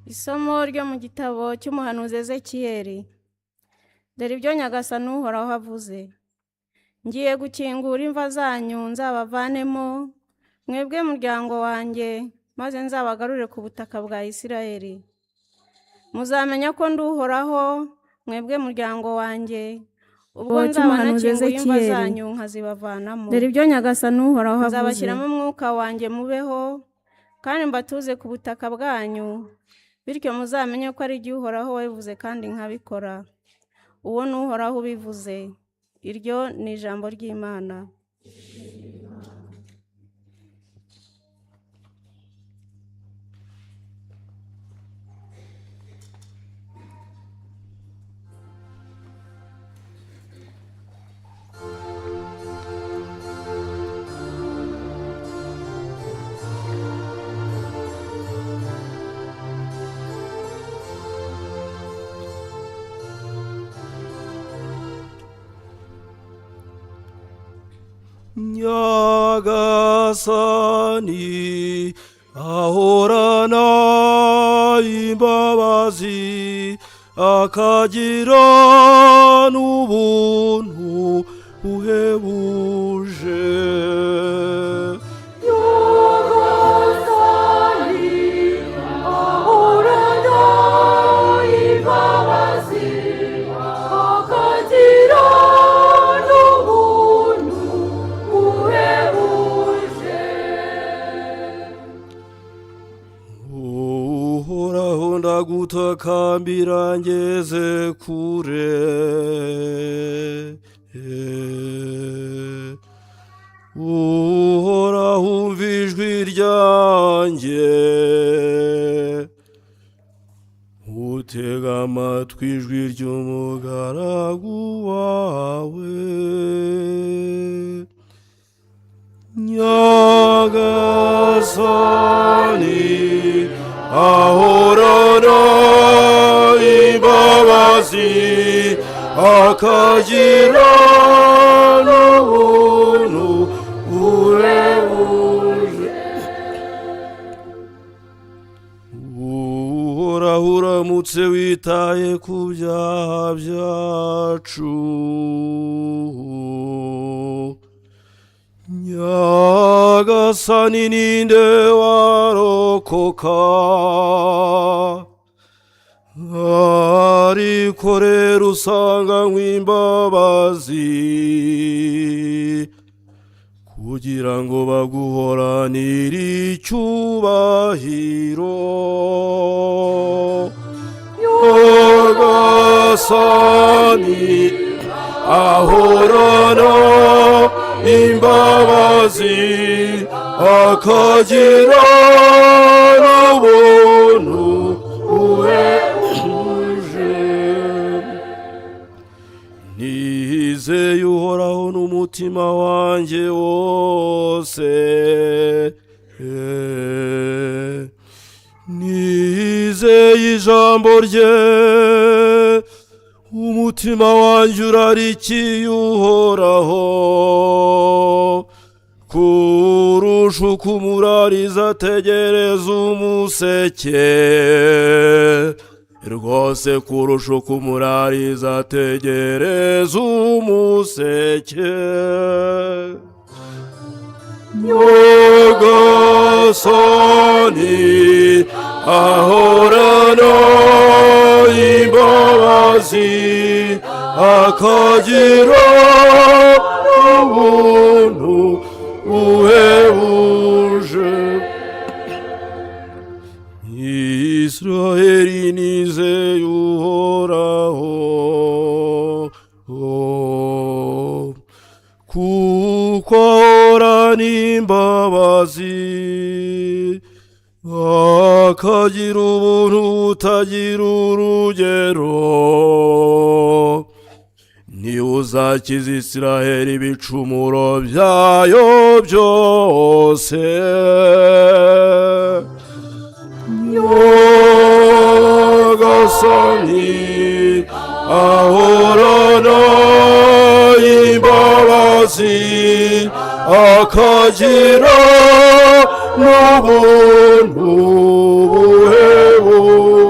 Isomo ryo mu gitabo cy'umuhanuzi Ezekiyeli. Dore ibyo Nyagasani Uhoraho avuze: Ngiye gukingura imva zanyu nzabavanemo, mwebwe muryango wanjye, maze nzabagarure ku butaka bwa Isirayeli. Muzamenya ko ndi Uhoraho, mwebwe muryango wanjye, ubwo Gitabo nzaba cy'umuhanuzi nakinguye imva Ezekiyeli. zanyu nkazibavanamo. Dore ibyo Nyagasani Uhoraho avuze. Nzabashyiramo umwuka wanjye mubeho, kandi mbatuze ku butaka bwanyu, bityo muzamenye ko ari jye Uhoraho wabivuze kandi nkabikora. Uwo ni Uhoraho ubivuze. Iryo ni ijambo ry'Imana. Nyagasani ahorana imbabazi, akagira n'ubuntu buhebuje. Nyagasani ahorana imbabazi, akagira n'ubuntu buhebuje. Uhoraho, ndagutakambira ngeze kure, Uhoraho, umva ijwi ryanjye, utega amatwi ijwi ry'umugaragu wawe. Nyagasani ahorana imbabazi, akagira n'ubuntu buhebuje. Uhoraho, uramutse witaye ku byaha byacu, Nyagasani, ninde warokoka? Ariko rero usanganywe imbabazi, kugira ngo baguhoranire icyubahiro. Nyagasani ahorana imbabazi, akagira n'ubuntu buhebuje. Nizeye Uhoraho n'umutima wanjye wose, nizeye ijambo rye. Umutima wanjye urarikiye Uhoraho kurusha uko umurariza ategereza umuseke, rwose kurusha uko umurariza ategereza umuseke. Nyagasani ahorana imbabazi, akagira ubuntu buhebuje. Israheli nizeye Uhoraho, kuko ahorana imbabazi, akagira ubuntu butagira urugero. Niwe uzakiza Israheli ibicumuro byayo byose. Nyagasani ahorana imbabazi, akagira n'ubuntu buhebuje.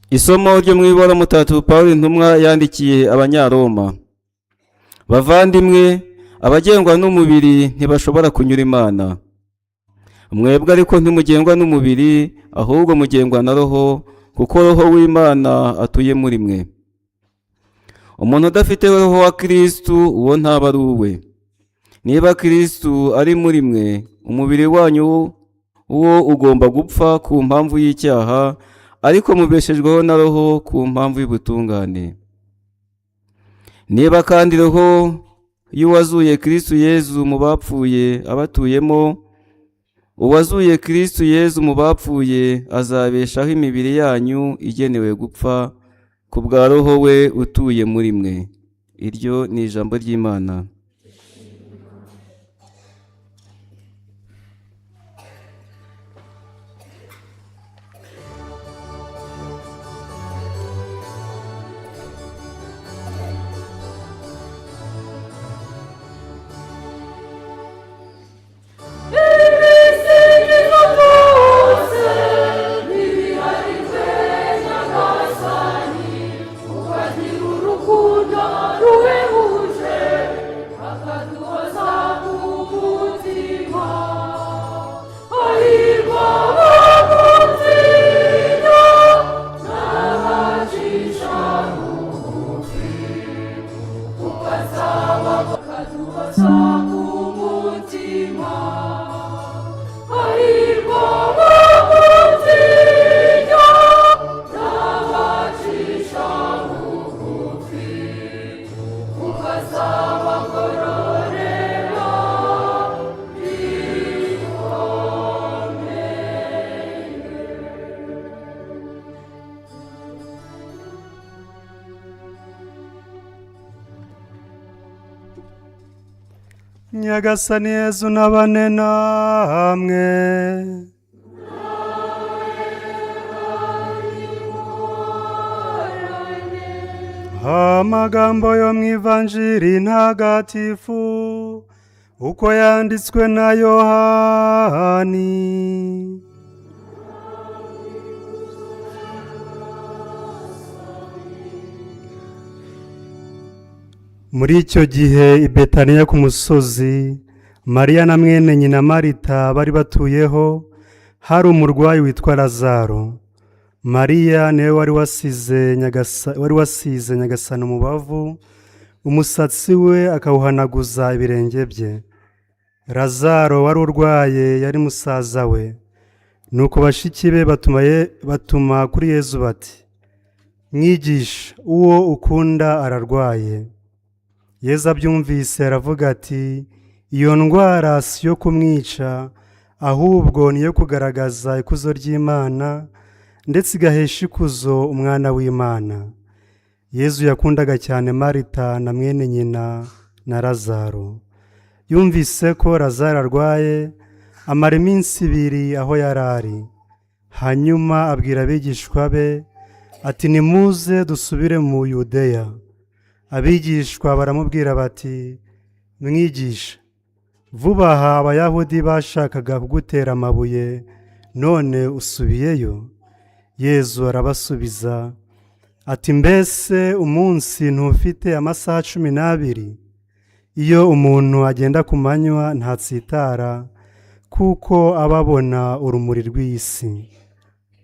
Isomo ryo mu ibara mutatu Pawulo intumwa yandikiye Abanyaroma. Bavandimwe, abagengwa n'umubiri ntibashobora kunyura Imana. Mwebwe ariko ntimugengwa n'umubiri, ahubwo mugengwa na Roho, kuko Roho w'Imana atuye muri mwe. Umuntu udafite Roho wa Kristu, uwo ntaba ari uwe. Niba Kristu ari muri mwe, umubiri wanyu wo ugomba gupfa ku mpamvu y'icyaha, ariko mubeshejweho na Roho ku mpamvu y'ubutungane. Niba kandi Roho y'uwazuye Kristu Yezu mu bapfuye abatuyemo, uwazuye Kristu Yezu mu bapfuye azabeshaho imibiri yanyu igenewe gupfa ku bwa Roho we utuye muri mwe. Iryo ni ijambo ry'Imana. Ibisingizo byose nibiharirwe Nyagasani, ukagira urukundo ruhebuje, akaduhoza ku mutima. Hahirwa abamutinya n'abacisha bugufi, kuko azaba akaduhoza ku mutima. Hahirwa abamutinya n'abacisha bugufi, kuko azabagororera Nyagasani Yezu nabane namwe. Amagambo yo mu Ivanjiri ntagatifu uko yanditswe na Yohani. Muri icyo gihe i Betaniya ku musozi, Mariya na mwene nyina Marita bari batuyeho, hari umurwayi witwa Lazaro. Mariya niwe wari wasize Nyagasani umubavu, umusatsi we akawuhanaguza ibirenge bye. Lazaro wari urwaye yari musaza we. Nuko bashiki be batuma kuri Yezu bati: "Mwigisha, uwo ukunda ararwaye." Yezu abyumvise aravuga ati: "Iyo ndwara si iyo kumwica, ahubwo ni iyo kugaragaza ikuzo ry'Imana, ndetse igahesha ikuzo umwana w'Imana." Yezu yakundaga cyane Marita na mwene nyina na Lazaro. Yumvise ko Lazaro arwaye, amara iminsi ibiri aho yari ari. Hanyuma abwira abigishwa be ati: "Nimuze dusubire mu Yudeya." Abigishwa baramubwira bati: "Mwigisha, vuba aha Abayahudi bashakaga kugutera amabuye, none usubiyeyo?" Yezu arabasubiza ati: "Mbese umunsi ntufite amasaha 12? Iyo umuntu agenda ku manywa ntatsitara, kuko aba abona urumuri rw'isi.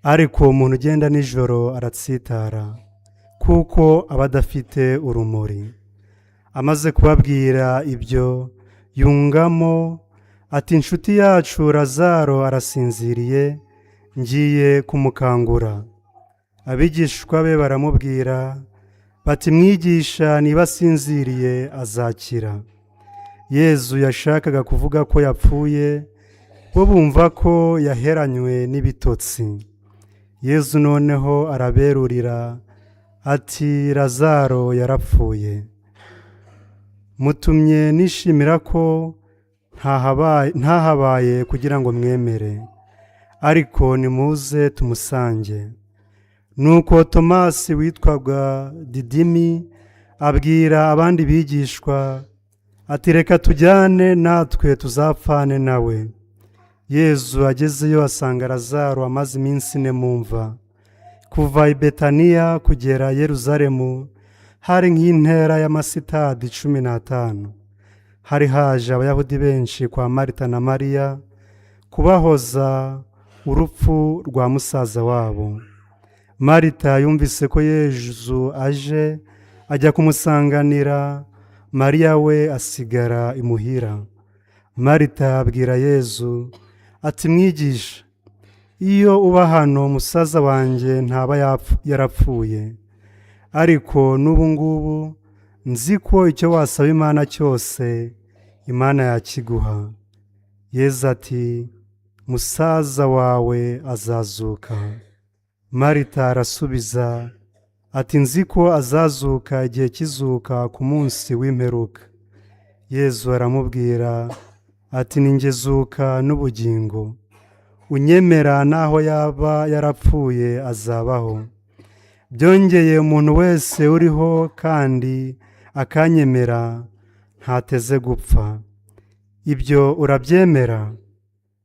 Ariko umuntu ugenda nijoro aratsitara, kuko aba adafite urumuri." Amaze kubabwira ibyo, yungamo ati: "Inshuti yacu Lazaro arasinziriye, ngiye kumukangura." Abigishwa be baramubwira bati: "Mwigisha, niba asinziriye azakira." Yezu yashakaga kuvuga ko yapfuye, bo bumva ko yaheranywe n'ibitotsi. Yezu noneho araberurira ati: "Lazaro yarapfuye. Mutumye nishimira ko ntahabaye kugira ngo mwemere, ariko nimuze tumusange." Nuko Tomasi witwaga Didimi abwira abandi bigishwa ati: "Reka tujyane natwe tuzapfane nawe." Yezu agezeyo asanga Lazaro amaze iminsi 4 mu mva. Kuva i Betaniya kugera Yeruzalemu hari nk'intera y'amasitadi 15. Hari haje Abayahudi benshi kwa Marita na Mariya kubahoza urupfu rwa musaza wabo. Marita yumvise ko Yezu aje, ajya kumusanganira, Mariya we asigara imuhira. Marita abwira Yezu ati: "Mwigisha, iyo uba hano musaza wanjye ntaba yarapfuye. Ariko n'ubu ngubu nzi ko icyo wasaba Imana cyose Imana yakiguha." Yezu ati: "Musaza wawe azazuka." Marita arasubiza ati: "Nzi ko azazuka igihe kizuka ku munsi w'imperuka." Yezu aramubwira ati: "Ni njye zuka n'ubugingo. Unyemera n'aho yaba yarapfuye azabaho. Byongeye, umuntu wese uriho kandi akanyemera ntateze gupfa. Ibyo urabyemera?"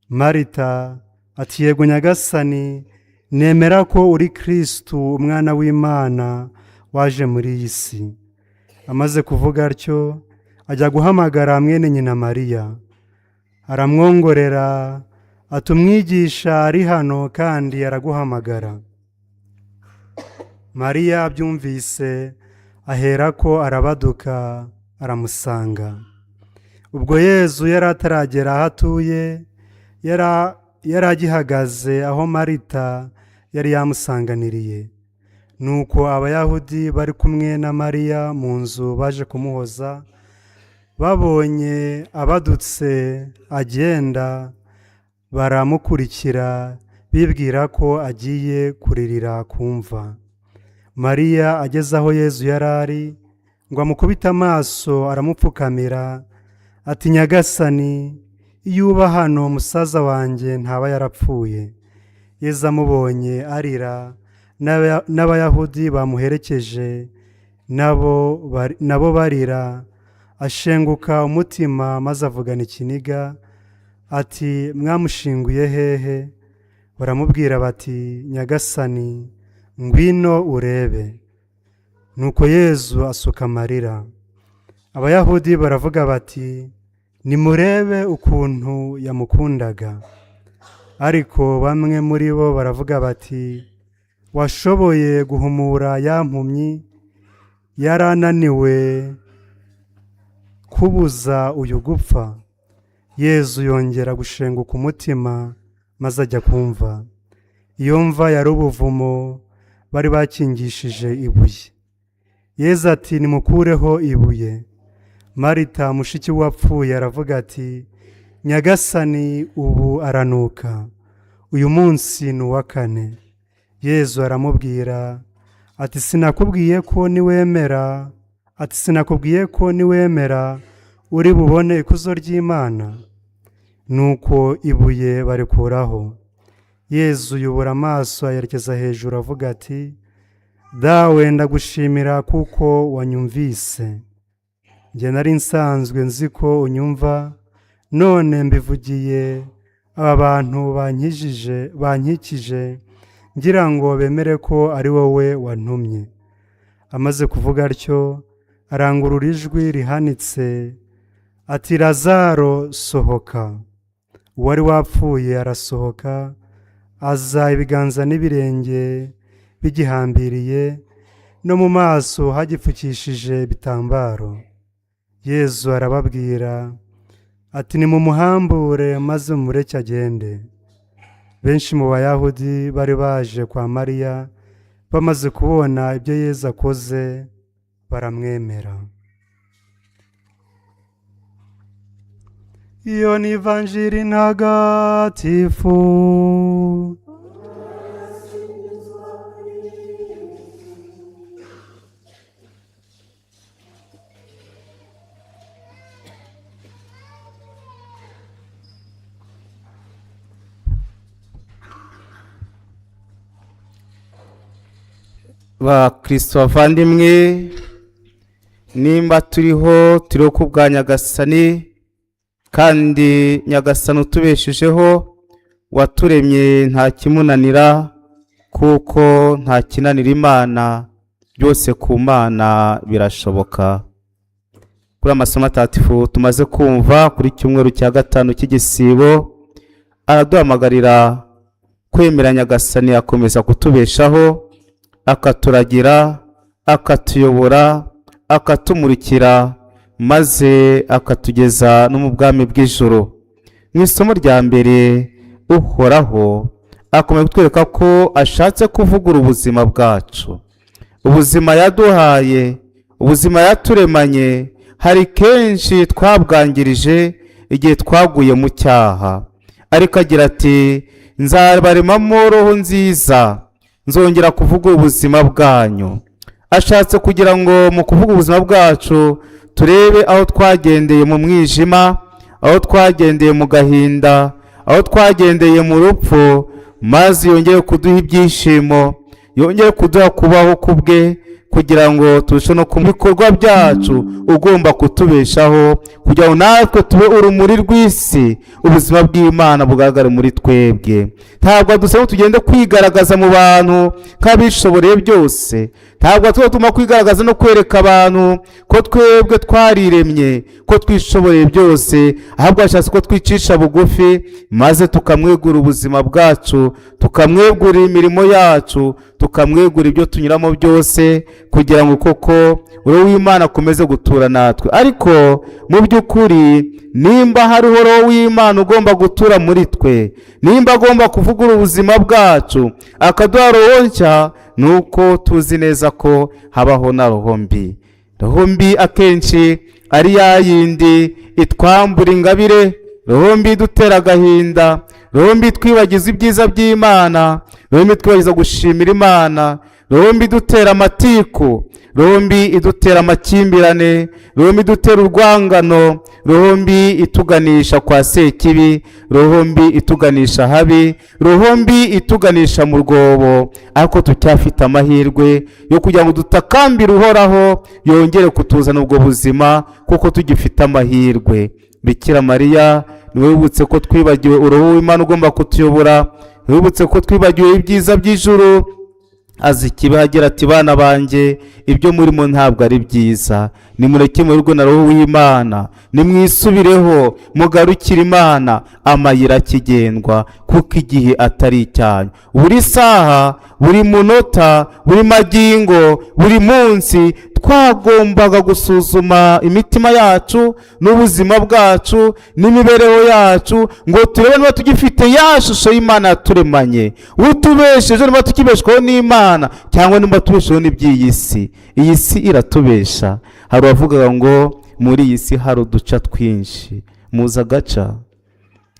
Marita ati: "Yego Nyagasani, nemera ko uri Kristu, umwana w'Imana waje muri iyi si." Amaze kuvuga atyo, ajya guhamagara mwene nyina Mariya, aramwongorera ati: "Umwigisha ari hano kandi araguhamagara." Mariya abyumvise aherako arabaduka aramusanga. Ubwo Yezu yari ataragera aho atuye, yari agihagaze aho Marita yari yamusanganiriye. Nuko Abayahudi bari kumwe na Mariya mu nzu baje kumuhoza, babonye abadutse agenda, baramukurikira bibwira ko agiye kuririra ku mva. Mariya ageze aho Yezu yari ari ngo amukubite amaso, aramupfukamira ati: "Nyagasani, iyo uba hano musaza wanjye ntaba yarapfuye." Yezu amubonye arira n'Abayahudi bamuherekeje nabo barira, ashenguka umutima maze avugana ikiniga ati: "Mwamushinguye hehe?" Baramubwira bati: "Nyagasani, ngwino urebe." Nuko Yezu asuka amarira. Abayahudi baravuga bati: "Nimurebe ukuntu yamukundaga." Ariko bamwe muri bo baravuga bati: "Washoboye guhumura ya mpumyi, yarananiwe kubuza uyu gupfa?" Yezu yongera gushenguka umutima maze ajya kumva. Iyo mva yari ubuvumo bari bakingishije ibuye. Yezu ati: "Nimukureho ibuye." Marita mushiki w'uwapfuye aravuga ati: "Nyagasani, ubu aranuka, uyu munsi ni uwa kane." Yezu aramubwira ati: "Sinakubwiye ko niwemera, ati sinakubwiye ko niwemera uri bubone ikuzo ry'Imana?" Nuko ibuye barikuraho. Yezu yubura amaso ayerekeza hejuru avuga ati: "Dawe, ndagushimira kuko wanyumvise. Njye nari nsanzwe nzi ko unyumva, none mbivugiye aba bantu bankikije ngira ngo bemere ko ari wowe wantumye." Amaze kuvuga atyo, arangurura ijwi rihanitse ati: "Lazaro, sohoka." Uwari wapfuye arasohoka, aza ibiganza n'ibirenge bigihambiriye, no mu maso hagipfukishije ibitambaro. Yezu arababwira ati: "Nimumuhambure maze mumureke agende." Benshi mu Bayahudi bari baje kwa Mariya bamaze kubona ibyo Yezu akoze baramwemera. Iyo ni Ivanjiri ntagatifu. Bakristo bavandimwe, nimba turiho, turiho ku bwa Nyagasani, kandi Nyagasani utubeshejeho, waturemye nta kimunanira. Kuko nta kinanira Imana, byose ku Mana birashoboka. Kuri amasomo atatifu tumaze kumva kuri cyumweru cya gatanu cy'igisibo, araduhamagarira kwemera Nyagasani akomeza kutubeshaho, akaturagira, akatuyobora, akatumurikira, maze akatugeza no mu bwami bw'ijoro. Mu isomo rya mbere, Uhoraho akomeza kutwereka ko ashatse kuvugura ubuzima bwacu, ubuzima yaduhaye, ubuzima yaturemanye. Hari kenshi twabwangirije igihe twaguye mu cyaha, ariko agira ati: "Nzabaremamo roho nziza, nzongera kuvuga ubuzima bwanyu." Ashatse kugira ngo mu kuvuga ubuzima bwacu turebe aho twagendeye mu mwijima, aho twagendeye mu gahinda, aho twagendeye mu rupfu, maze yongere kuduha ibyishimo, yongere kuduha kubaho kubwe, kugira ngo turusheho no ku bikorwa byacu ugomba kutubeshaho, kugira ngo natwe tube urumuri rw'isi, ubuzima bw'Imana bugaragare muri twebwe. Ntabwo dusaba tugende kwigaragaza mu bantu nk'abishoboreye byose. Ntabwo tuba tugomba kwigaragaza no kwereka abantu ko twebwe twariremye, ko twishoboreye byose. Ahubwo ashatse ko twicisha bugufi, maze tukamwegura ubuzima bwacu, tukamwegurira imirimo yacu, tukamwegura ibyo tunyuramo byose, kugira ngo koko Roho w'Imana akomeze gutura natwe. Ariko mu by'ukuri, nimba hariho Roho w'Imana ugomba gutura muri twe, nimba agomba kuvugura ubuzima bwacu akaduha roho nshya, ni uko tuzi neza ko habaho na roho mbi. Roho mbi akenshi ari ya yindi itwambura ingabire, roho mbi idutera agahinda, roho mbi twibagiza ibyiza by'Imana, roho mbi twibagiza gushimira Imana, roho mbi idutera amatiku, roho mbi idutera amakimbirane, roho mbi idutera urwangano, roho mbi ituganisha kwa Sekibi, roho mbi ituganisha habi, roho mbi ituganisha mu rwobo. Ariko tucyafite amahirwe yo kugira ngo dutakambire Uhoraho yongere kutuzana ubwo buzima, kuko tugifite amahirwe. Bikira Mariya niwe wibutse ko twibagiwe uruhu w'Imana ugomba kutuyobora, wibutse ko twibagiwe ibyiza by'ijuru. Azi ikibagira ati: "Bana banjye, ibyo murimo ntabwo ari byiza. Nimureke muyoborwe na Roho w'Imana, nimwisubireho, mugarukire Imana, amayira akigendwa, kuko igihe atari icyanyu." Buri saha, buri munota, buri magingo, buri munsi twagombaga gusuzuma imitima yacu n'ubuzima bwacu n'imibereho yacu, ngo turebe niba tugifite ya shusho y'Imana yaturemanye, utubesheje, niba tukibeshwaho n'Imana cyangwa niba tubesheho n'iby'iyi si. Iyi si iratubesha. Hari uwavugaga ngo muri iyi si hari uduca twinshi. Muzi agaca?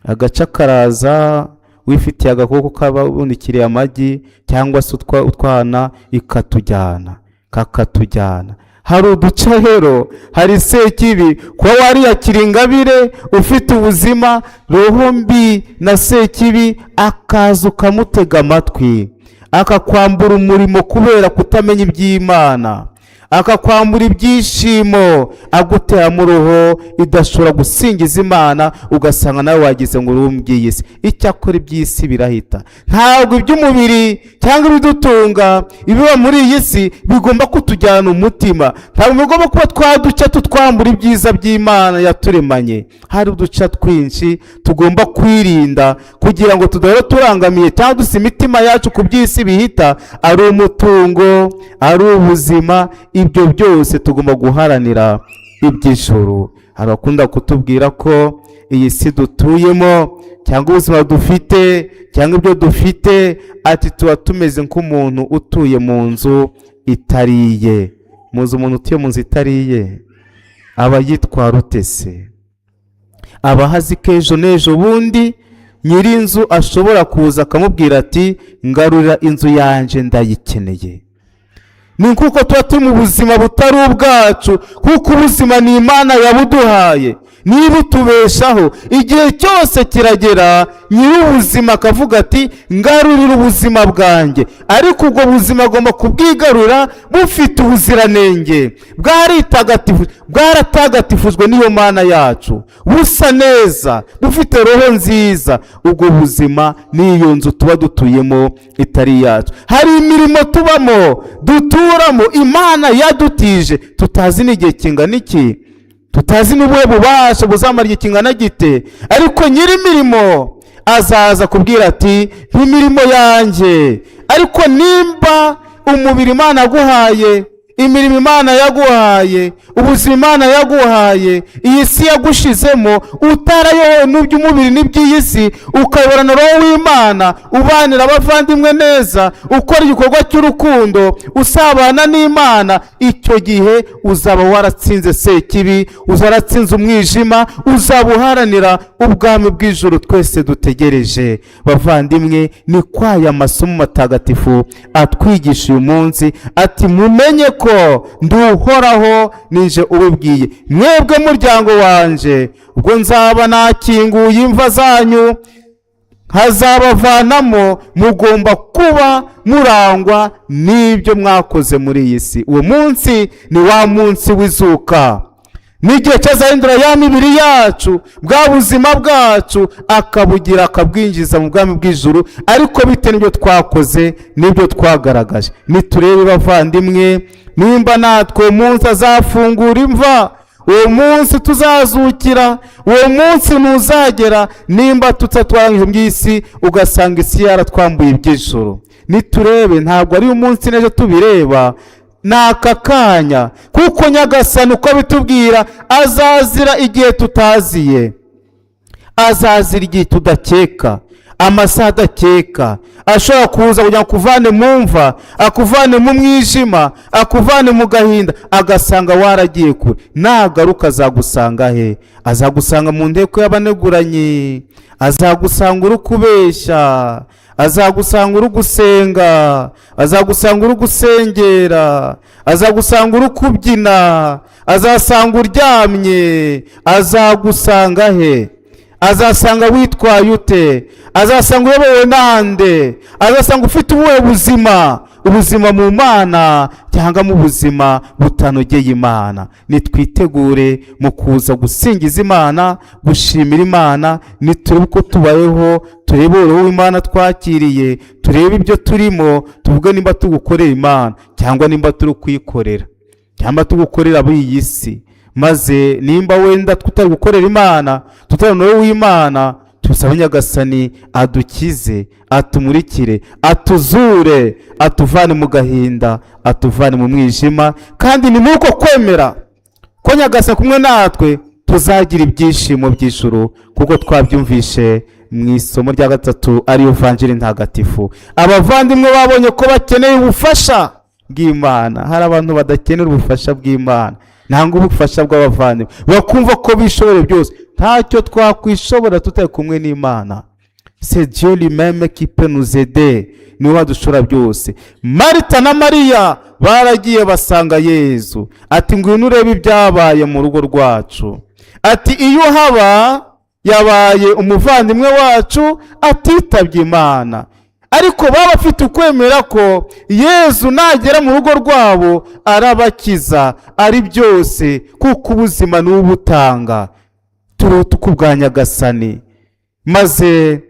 Agaca karaza wifitiye agakoko kabundikiriye amagi cyangwa se utwana, ikatujyana, kakatujyana. Hari uduca rero, hari Sekibi. Kuba wariyakira ingabire, ufite ubuzima, roho mbi na Sekibi akaza ukamutega amatwi, akakwambura umurimo kubera kutamenya iby'Imana, akakwambura ibyishimo, aguteramo roho idashobora gusingiza Imana, ugasanga nawe wagize ngo uri by'iyi si. Icyakora iby'isi birahita. Ntabwo iby'umubiri cyangwa ibidutunga, ibiba muri iyi si, bigomba kutujyana umutima. Ntabwo bigomba kuba twaduca tutwambura ibyiza by'Imana yaturemanye. Hari uduca twinshi tugomba kwirinda kugira ngo tudahora turangamiye cyangwa dusa imitima yacu ku by'isi bihita, ari umutungo, ari ubuzima. Ibyo byose tugomba guharanira iby'ijuru. Hari abakunda kutubwira ko iyi si dutuyemo, cyangwa ubuzima dufite, cyangwa ibyo dufite, ati tuba tumeze nk'umuntu utuye mu nzu itariye. Muzi umuntu utuye mu nzu itariye aba yitwara utese? Aba ahazi ko ejo n'ejo bundi nyir'inzu ashobora kuza akamubwira ati: "Ngarurira inzu yanjye, ndayikeneye." Ni kuko tuba turi mu buzima butari ubwacu, kuko ubuzima ni Imana yabuduhaye. Niba utubeshaho, igihe cyose kiragera nyir'ubuzima akavuga ati ngarurira ubuzima bwanjye. Ariko ubwo buzima agomba kubwigarura bufite ubuziranenge, bwaratagatifujwe n'iyo Mana yacu, busa neza, bufite roho nziza. Ubwo buzima n'iyo nzu tuba dutuyemo itari iyacu. Hari imirimo tubamo, duturamo, Imana yadutije, tutazi n'igihe kingana iki, tutazi n'ubuhe bubasha buzamara igihe kingana gite. Ariko nyir'imirimo azaza kubwira ati nk'imirimo yanjye. Ariko nimba umubiri Imana yaguhaye, imirimo Imana yaguhaye, ubuzima Imana yaguhaye, iyi si yagushizemo, utarayobowe n'iby'umubiri n'iby'iyi si, ukayoborana roho w'Imana, ubanira abavandimwe neza, ukora igikorwa cy'urukundo, usabana n'Imana, icyo gihe uzaba waratsinze sekibi, uzaba waratsinze umwijima, uzaba uharanira ubwami bw'ijuru twese dutegereje. Bavandimwe, ni kwaya masomo matagatifu atwigisha uyu munsi, ati mumenye ko ndi Uhoraho, nije ubibwiye. Mwebwe muryango wanje, ubwo nzaba nakinguye imva zanyu nkazabavanamo, mugomba kuba murangwa n'ibyo mwakoze muri iyi si. Uwo munsi ni wa munsi w'izuka, n'igihe cyazahindura ya mibiri yacu, bwa buzima bwacu, akabugira akabwinjiza mu bwami bw'ijuru, ariko bitewe n'ibyo twakoze n'ibyo twagaragaje. Niturebe bavandimwe, nimba natwe umunsi azafungura imva, uwo munsi tuzazukira, uwo munsi ntuzagera nimba tutatwarangije mu isi, ugasanga isi yaratwambuye iby'ijuru. Niturebe, ntabwo ari umunsi n'ejo tubireba, ni aka kanya, kuko Nyagasani uko bitubwira azazira igihe tutaziye, azazira igihe tudakeka, amasaha adakeka, ashobora kuza kugira ngo akuvane mu mva, akuvane mu mwijima, akuvane mu gahinda, agasanga waragiye kure. Nagaruka azagusanga he? Azagusanga mu nteko y'abaneguranye, azagusanga uri kubeshya, azagusanga uri gusenga, azagusanga uri gusengera, azagusanga uri kubyina, azasanga uryamye. Azagusanga he? Azasanga witwaye ute? Azasanga uyobowe nande? Azasanga ufite ubuhe buzima? Ubuzima mu Mana cyangwa mu buzima butanogeye Imana? Nitwitegure mu kuza gusingiza Imana, gushimira Imana. Niturebe uko tubayeho, turebe uruhu w'Imana twakiriye, turebe ibyo turimo, tuvuge nimba tugukorera Imana cyangwa nimba turi kuyikorera, cyangwa tugukorera ab'iyi si. Maze nimba wenda tutari gukorera Imana, tutari nawe w'Imana, tusabe Nyagasani adukize, atumurikire, atuzure, atuvane mu gahinda, atuvane mu mwijima. Kandi ni muri uko kwemera ko Nyagasani kumwe natwe tuzagira ibyishimo by'ijuru, kuko twabyumvishe mu isomo rya gatatu ariyo Vanjiri ntagatifu. Abavandimwe babonye ko bakeneye ubufasha bw'Imana. Hari abantu badakenera ubufasha bw'Imana, ntabwo ubufasha bw'abavandimwe, bakumva ko bishobora byose. Ntacyo twakwishobora tutari kumwe n'Imana. C'est Dieu lui-même qui peut nous aider, niwe wadushobora byose. Marita na Mariya baragiye basanga Yezu, ati ngwino urebe ibyabaye mu rugo rwacu. Ati iyo haba yabaye umuvandimwe wacu atitabye Imana. Ariko baba bafite ukwemera ko Yezu nagera mu rugo rwabo arabakiza, ari byose, kuko ubuzima ni ubutanga. Turota uko ubwa Nyagasani. Maze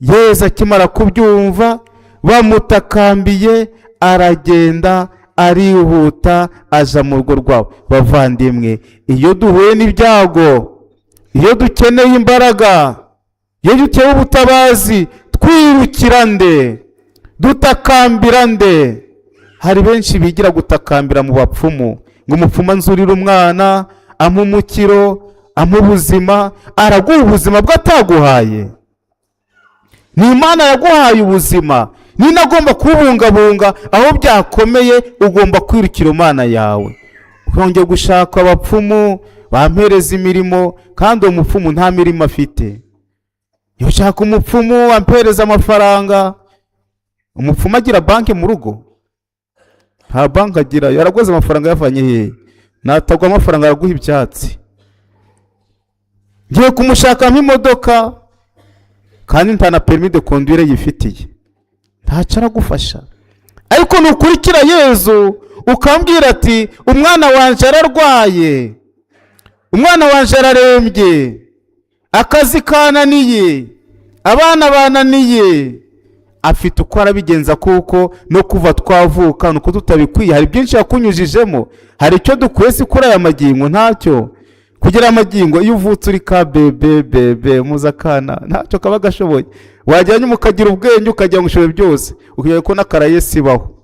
Yezu akimara kubyumva bamutakambiye, aragenda arihuta aja mu rugo rwabo. Bavandimwe, iyo duhuye n'ibyago, iyo dukeneye imbaraga, iyo dukeneye ubutabazi, twirukira nde? Dutakambira nde? Hari benshi bigira gutakambira mu bapfumu, ngo umupfumu anzurire umwana, ampe umukiro, ampe ubuzima. Araguha ubuzima bwe ataguhaye? Ni Imana yaguhaye ubuzima, nina agomba kubungabunga. Aho byakomeye ugomba kwirukira Imana yawe. Ukongera gushaka abapfumu bampereza imirimo, kandi uwo mupfumu nta mirimo afite. Iyo ushaka umupfumu ampereza amafaranga, umupfumu agira banki mu rugo? Nta banki agira. Yaraguze amafaranga yavanye hehe? Natagwa amafaranga araguha ibyatsi. Ngiye kumushaka nk'imodoka kandi nta na permis de conduire yifitiye, ntacyo aragufasha. Ariko nukurikira Yezu ukambwira ati umwana wanje ararwaye, umwana wanje ararembye, akazi kananiye, abana bananiye, afite uko arabigenza, kuko no kuva twavuka nuko tutabikwiye. Hari byinshi yakunyujijemo, hari icyo dukwiye si kuri aya magingo, ntacyo kugira amagingo. Iyo uvutse uri ka bebe bebe muza akana ntacyo kaba gashoboye, wajya nyuma ukagira ubwenge, ukagira ngo ushoboye byose, ukagira ko n'akaraye sibaho.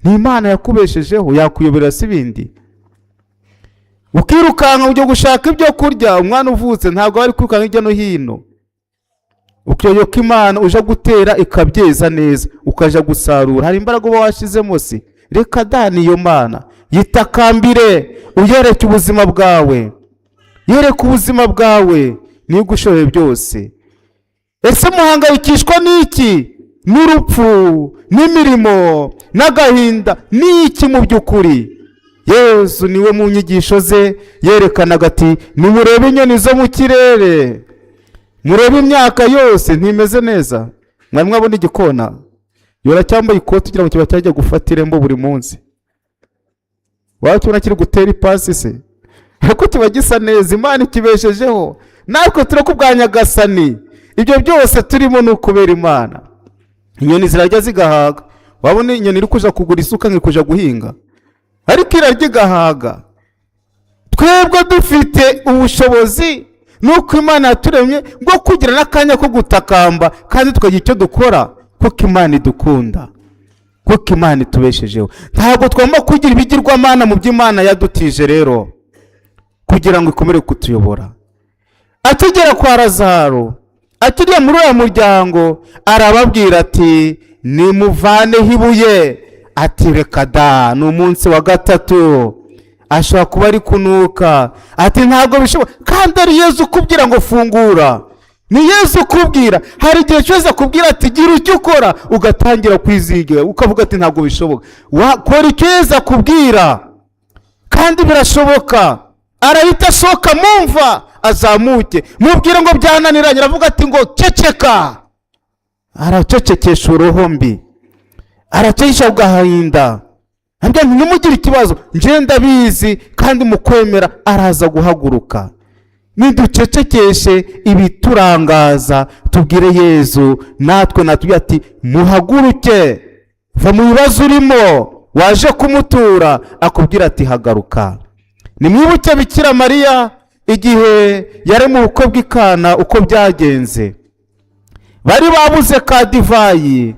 Ni Imana yakubeshejeho, yakuyobora si ibindi. Ukirukanka ujya gushaka ibyo kurya, umwana uvutse ntabwo aba ari kwirukanka hirya no hino. Ukiyoyoka Imana uje gutera ikabyeza neza, ukaja gusarura, hari imbaraga uba washizemo si? Reka da, niyo Mana yitakambire, uyereke ubuzima bwawe, yereke ubuzima bwawe, niyo igushoboye byose. Ese muhangayikishwa n'iki? N'urupfu, n'imirimo, n'agahinda, n'iki mu by'ukuri? Yezu niwe mu nyigisho ze yerekanaga ati nimurebe inyoni zo mu kirere, murebe imyaka yose ntimeze neza. Mwari mwabona igikona yora cyambaye ikoti kugira ngo kiba cyajya gufata irembo buri munsi? Waba kibona kiri gutera ipasi se? Ariko kiba gisa neza, Imana ikibeshejeho. Natwe turi ku bwa Nyagasani, ibyo byose turimo ni ukubera Imana. Inyoni zirarya zigahaga. Wabona inyoni iri kuja kugura isuka ngo ikuja guhinga, ariko irarya igahaga. Twebwe dufite ubushobozi nuko Imana yaturemye bwo kugira n'akanya ko gutakamba kandi tukagira icyo dukora, kuko Imana idukunda, kuko Imana itubeshejeho. Ntabwo twagomba kugira ibigirwamana mu byo Imana yadutije rero kugira ngo ikomere kutuyobora. Akigera kwa Lazaro, akiriye muri uriya muryango, arababwira ati nimuvaneho ibuye. Ati reka da, ni umunsi wa gatatu, ashobora kuba ari kunuka. Ati ntabwo bishoboka. Kandi ari Yezu ukubwira ngo fungura, ni Yezu ukubwira. Hari igihe cyose akubwira ati gira icyo ukora, ugatangira kwizigira, ukavuga ati ntabwo bishoboka. Wakora icyo Yezu akubwira kandi birashoboka. Arahita asohoka mumva azamuke, mubwire ngo byananiranye, aravuga ati ngo ceceka. Aracecekesha uruhu mbi, aracecekesha agahinda, ntimugire ikibazo, njye ndabizi kandi mu kwemera araza guhaguruka. Niducecekeshe ibiturangaza, tubwire Yezu natwe natubwire ati muhaguruke, va mu bibazo urimo, waje kumutura, akubwira ati hagaruka. Nimwibuke Bikira Mariya igihe yari mu bukwe bw'Ikana uko byagenze. Bari babuze ka divayi,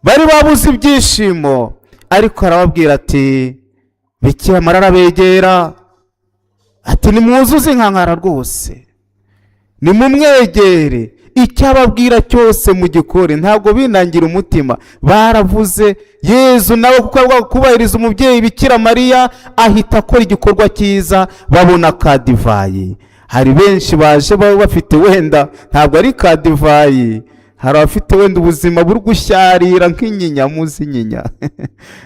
bari babuze ibyishimo, ariko arababwira ati Bikira Mariya arabegera ati nimwuzuze inkangara rwose, nimumwegere, icyo ababwira cyose mugikore. Ntabwo binangira umutima, baravuze. Yezu nawe kuko kubahiriza umubyeyi Bikira Mariya ahita akora igikorwa cyiza, babona ka divayi. Hari benshi baje baba bafite wenda ntabwo ari ka divayi, hari abafite wenda ubuzima buri gushyarira nk'inyinya, muzi inyinya,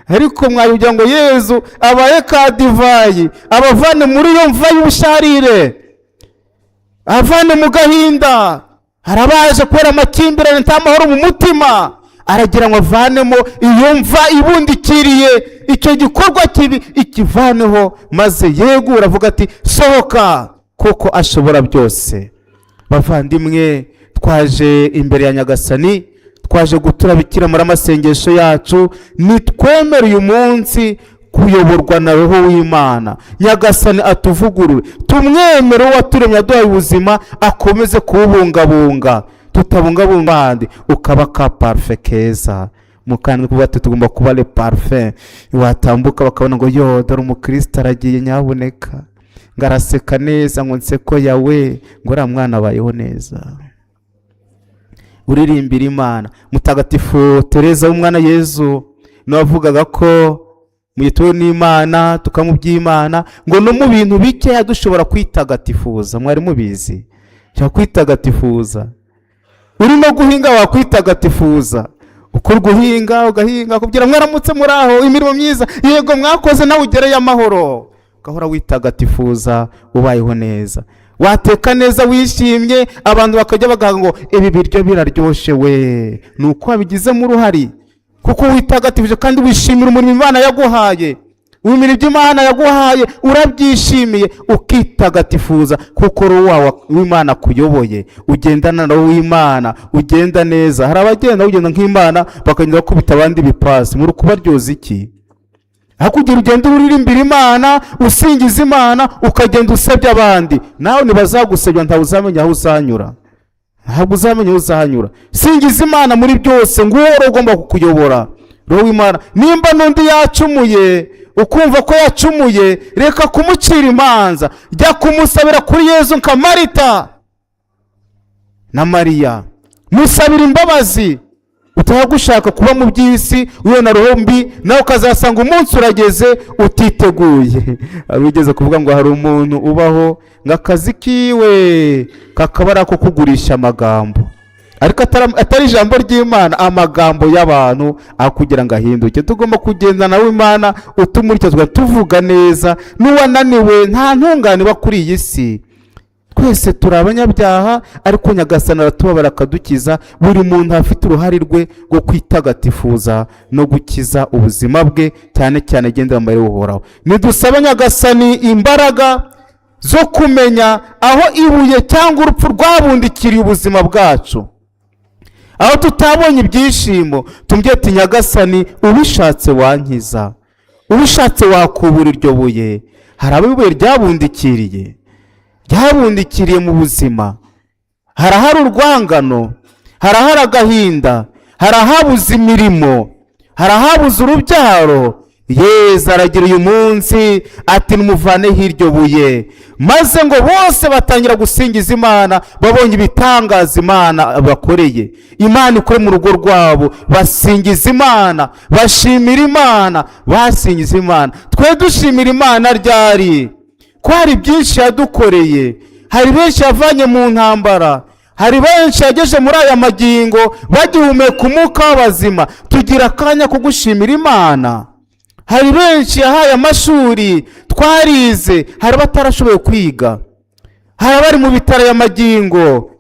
ariko mwabigira ngo Yezu abaye ka divayi, abavane muri iyo mva y'ubusharire, avane mu gahinda. Hari abaje kubera amakimbirane nta mahoro mu mutima, aragira ngo avanemo iyo mva ibundikiriye icyo gikorwa kibi, ikivaneho, maze yegura avuga ati sohoka, kuko ashobora byose. Bavandimwe, twaje imbere ya Nyagasani, twaje gutura Bikira muri amasengesho yacu. Nitwemere uyu munsi kuyoborwa na Roho w'Imana, Nyagasani atuvugurure, tumwemere uwaturemye aduhaye ubuzima, akomeze kuwubungabunga, tutabungabunga abandi, ukaba ka parufe keza. Mukandi kuvuga ati tugomba kuba le parufe, watambuka bakabona ngo yo dore umukristo aragiye, nyabuneka ngo araseka neza, ngo nseko yawe, ngo uriya mwana abayeho neza, uririmbira Imana. Mutagatifu Tereza w'umwana Yezu niwe wavugaga ko mu gituwe n'Imana tukamubyimana, ngo no mu bintu bikeya dushobora kwitagatifuza. Mwari mubizi? Ushobora kwitagatifuza urimo guhinga, wakwitagatifuza uko guhinga, ugahinga kugira mwaramutse muri aho, imirimo myiza yego mwakoze, nawe ugereye amahoro. Ugahora witagatifuza, ubayeho neza, wateka neza, wishimye, abantu bakajya bagaha ngo ibi biryo biraryoshe we. Ni uko wabigizemo uruhari, kuko witagatifuje kandi wishimira umurimo Imana yaguhaye. Wimira ibyo Imana yaguhaye, urabyishimiye, ukitagatifuza, kuko roho wawe w'Imana akuyoboye, ugendana na w'Imana, ugenda neza. Hari abagenda ugenda nk'Imana, bakagenda bakubita abandi ibipasi. Muri kubaryoza iki? Aho kugira ugende uririmbira Imana, usingiza Imana, ukagenda usebya abandi, nawe ntibazagusebya. Ntawe uzamenya aho uzanyura, ntabwo uzamenya aho uzanyura. Singiza Imana muri byose. Nguwo roho ugomba kukuyobora, roho w'Imana. Nimba n'undi yacumuye, ukumva ko yacumuye, reka kumucira imanza, jya kumusabira kuri Yezu nka Marita na Mariya, musabira imbabazi. Utaba gushaka kuba mu by'isi ubona roho mbi, nawe ukazasanga umunsi urageze utiteguye. Hari ugeze kuvuga ngo hari umuntu ubaho ngo akazi kiwe kakaba ari ako kugurisha amagambo, ariko atari ijambo ry'Imana, amagambo y'abantu, aho kugira ngo ahinduke. Tugomba kugendana w'Imana utumurikira, tuvuga neza n'uwananiwe. Nta ntungane iba kuri iyi si, twese turi abanyabyaha, ariko Nyagasani aratubabara akadukiza. Buri muntu afite uruhare rwe rwo kwitagatifuza no gukiza ubuzima bwe, cyane cyane agendera mu mayira y'Uhoraho. Nidusaba Nyagasani imbaraga zo kumenya aho ibuye cyangwa urupfu rwabundikiriye ubuzima bwacu, aho tutabonye ibyishimo. Tumubwire ati: "Nyagasani, ubishatse wankiza, ubishatse wakubura iryo buye." Hari abo ibuye ryabundikiriye mu buzima. Harahari urwangano, harahari agahinda, harahabuze imirimo, harahabuze urubyaro. Yezu aragira uyu munsi ati: "Nimuvaneho iryo buye." Maze ngo bose batangira gusingiza Imana, babonye ibitangaza Imana bakoreye, Imana ikore mu rugo rwabo. Basingiza Imana, bashimira Imana, basingiza Imana. Twe dushimira Imana ryari, ko hari byinshi yadukoreye? Hari benshi yavanye mu ntambara, hari benshi yageje muri aya magingo bagihumeka umwuka w'abazima. Tugira akanya ko gushimira Imana? Hari benshi yahaye amashuri, twarize, hari abatarashoboye kwiga, hari abari mu bitaro ya magingo,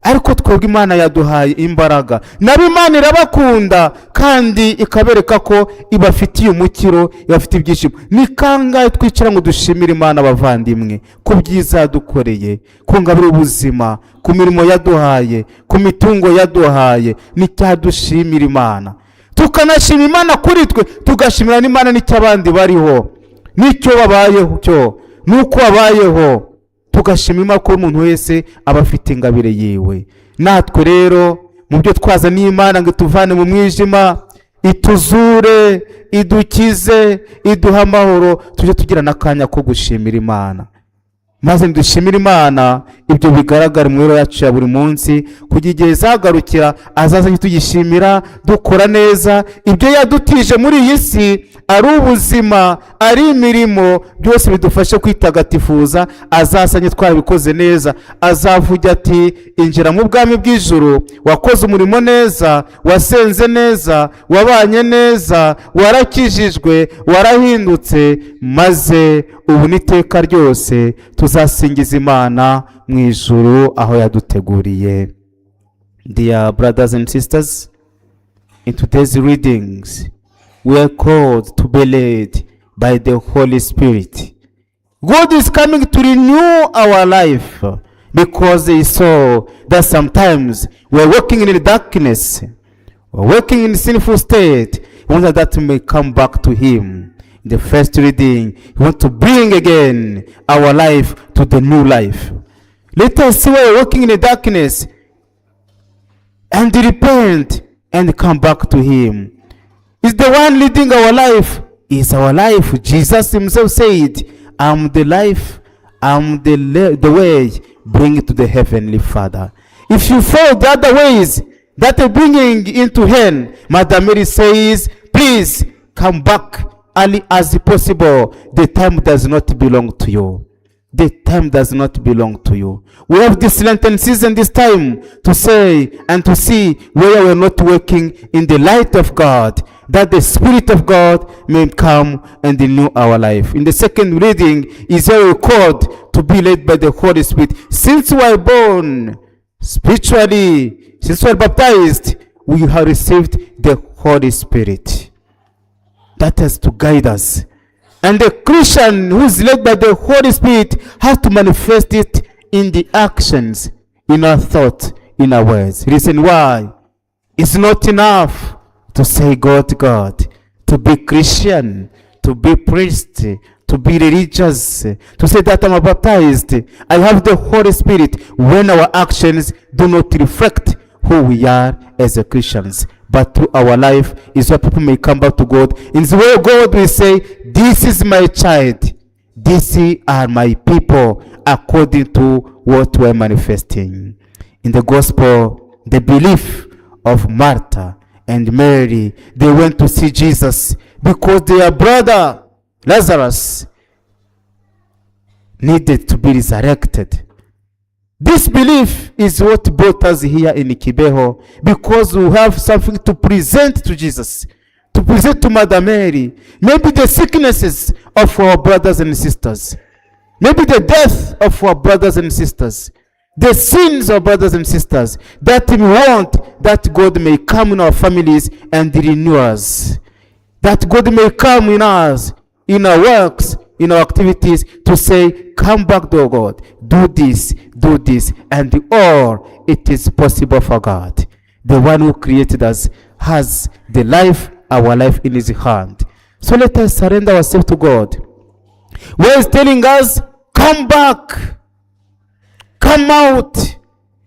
ariko twebwe Imana yaduhaye imbaraga. Nabo Imana irabakunda kandi ikabereka ko ibafitiye umukiro, ibafitiye ibyishimo. Ni kangahe twicara ngo dushimire Imana, abavandimwe, ku byiza yadukoreye, ku ngabire ubuzima, ku mirimo yaduhaye, ku mitungo yaduhaye? N'icyadushimira Imana, tukanashima Imana kuri twe, tugashimira n'Imana n'icyo abandi bariho, n'icyo babayeho, cyo n'uko babayeho. Tugashima Imana ko umuntu wese aba afite ingabire yiwe. Natwe rero mu byo twazaniye Imana ngo ituvane mu mwijima, ituzure, idukize, iduhe amahoro, tujye tugira n'akanya ko gushimira Imana. Maze dushimire Imana, ibyo bigaragara mu mibereho yacu ya buri munsi, kugira igihe izagarukira azaza tugishimira, dukora neza ibyo yadutije muri iyi si, ari ubuzima, ari imirimo, byose bidufashe kwitagatifuza. Azasanye twarabikoze neza, azavuga ati: "Injira mu bwami bw'ijuru, wakoze umurimo neza, wasenze neza, wabanye neza, warakijijwe, warahindutse." Maze ubu n'iteka ryose tuzasingiza Imana mu ijuru aho yaduteguriye. Dear brothers and sisters, in today's readings we are called to be led by the Holy Spirit. God is coming to renew our life because he saw that sometimes we are walking in the darkness, we're walking in sinful state. He wants that we may come back to him. In the first reading, he wants to bring again our life to the new life. Let us see where we're walking in the darkness and repent and come back to him. Is the one leading our life. Is our life. Jesus himself said, "I'm the life, I'm the way, bring it to the heavenly Father." If you follow the other ways that are bringing into hell, Mother Mary says, please come back early as possible. The time does not belong to you. The time does not belong to you. We have this Lenten season, this time to say and to see where we're not working in the light of God. That the Spirit of God may come and renew our life. In the second reading, is a called to be led by the Holy Spirit. Since we are born spiritually, since we are baptized, we have received the Holy Spirit. That has to guide us. And the Christian who is led by the Holy Spirit has to manifest it in the actions, in our thought, in our words. Reason why? It's not enough to say God, God, to be Christian, to be priest, to be religious, to say that I'm baptized, I have the Holy Spirit, when our actions do not reflect who we are as a Christians. But through our life is where people may come back to God. In the way God will say, "This is my child, these are my people," according to what we're manifesting. In the gospel, the belief of Martha and Mary, they went to see Jesus because their brother Lazarus needed to be resurrected. This belief is what brought us here in Kibeho, because we have something to present to Jesus, to present to Mother Mary. Maybe the sicknesses of our brothers and sisters, maybe the death of our brothers and sisters, the sins of brothers and sisters, that we want that God may come in our families and renew us. That God may come in us, in our works, in our activities, to say, "Come back to God, do this," and all it is possible for God. The one who created us has the life, our life in his hand. So let us surrender ourselves to God. Where is telling us, "Come back, come out."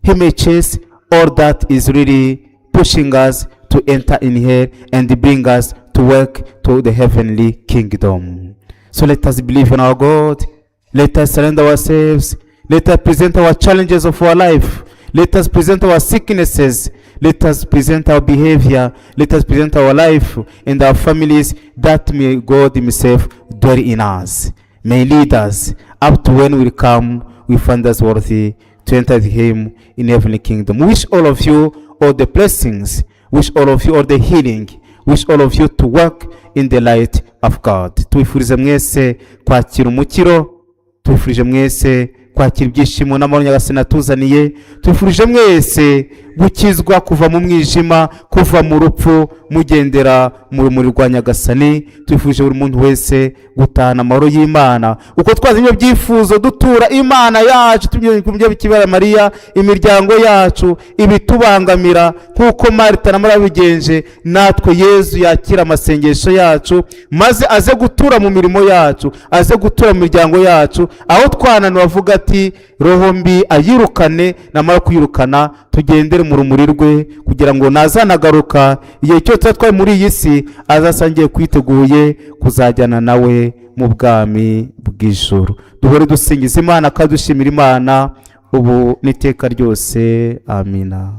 He may chase all that is really pushing us to enter in here and bring us to work to the heavenly kingdom. So let us believe in our God. Let us surrender ourselves. Let us present our challenges of our life. Let us present our sicknesses. Let us present our behavior. Let us present our life and our families, that may God Himself dwell in us. May lead us up to when we come, we find us worthy to enter Him in heavenly kingdom. Wish all of you all the blessings. Wish all of you all the healing. Wish all of you to work in the light of God. Tubifurize mwese kwakira umukiro, tubifurije mwese kwakira ibyishimo n'amahoro Nyagasani atuzaniye, tubifurije mwese gukizwa kuva mu mwijima, kuva mu rupfu, mugendera mu rumuri rwa Nyagasani. Tubifurije buri muntu wese gutahana amahoro y'Imana uko twazanye ibyifuzo dutura Imana yacu ku bikibera Mariya, imiryango yacu, ibitubangamira, nk'uko Marita na Mariya babigenje, natwe Yezu yakira amasengesho yacu maze aze gutura mu mirimo yacu, aze gutura mu miryango yacu. Aho twananiwe avuga ati roho mbi ayirukane, namara kuyirukana tugendere mu rumuri rwe, kugira ngo nazanagaruka igihe cyose tuba twari muri iyi si azasangiye kwiteguye kuzajyana nawe mu bwami bw'ijuru. Duhore dusingiza Imana kandi dushimira Imana ubu n'iteka ryose. Amina.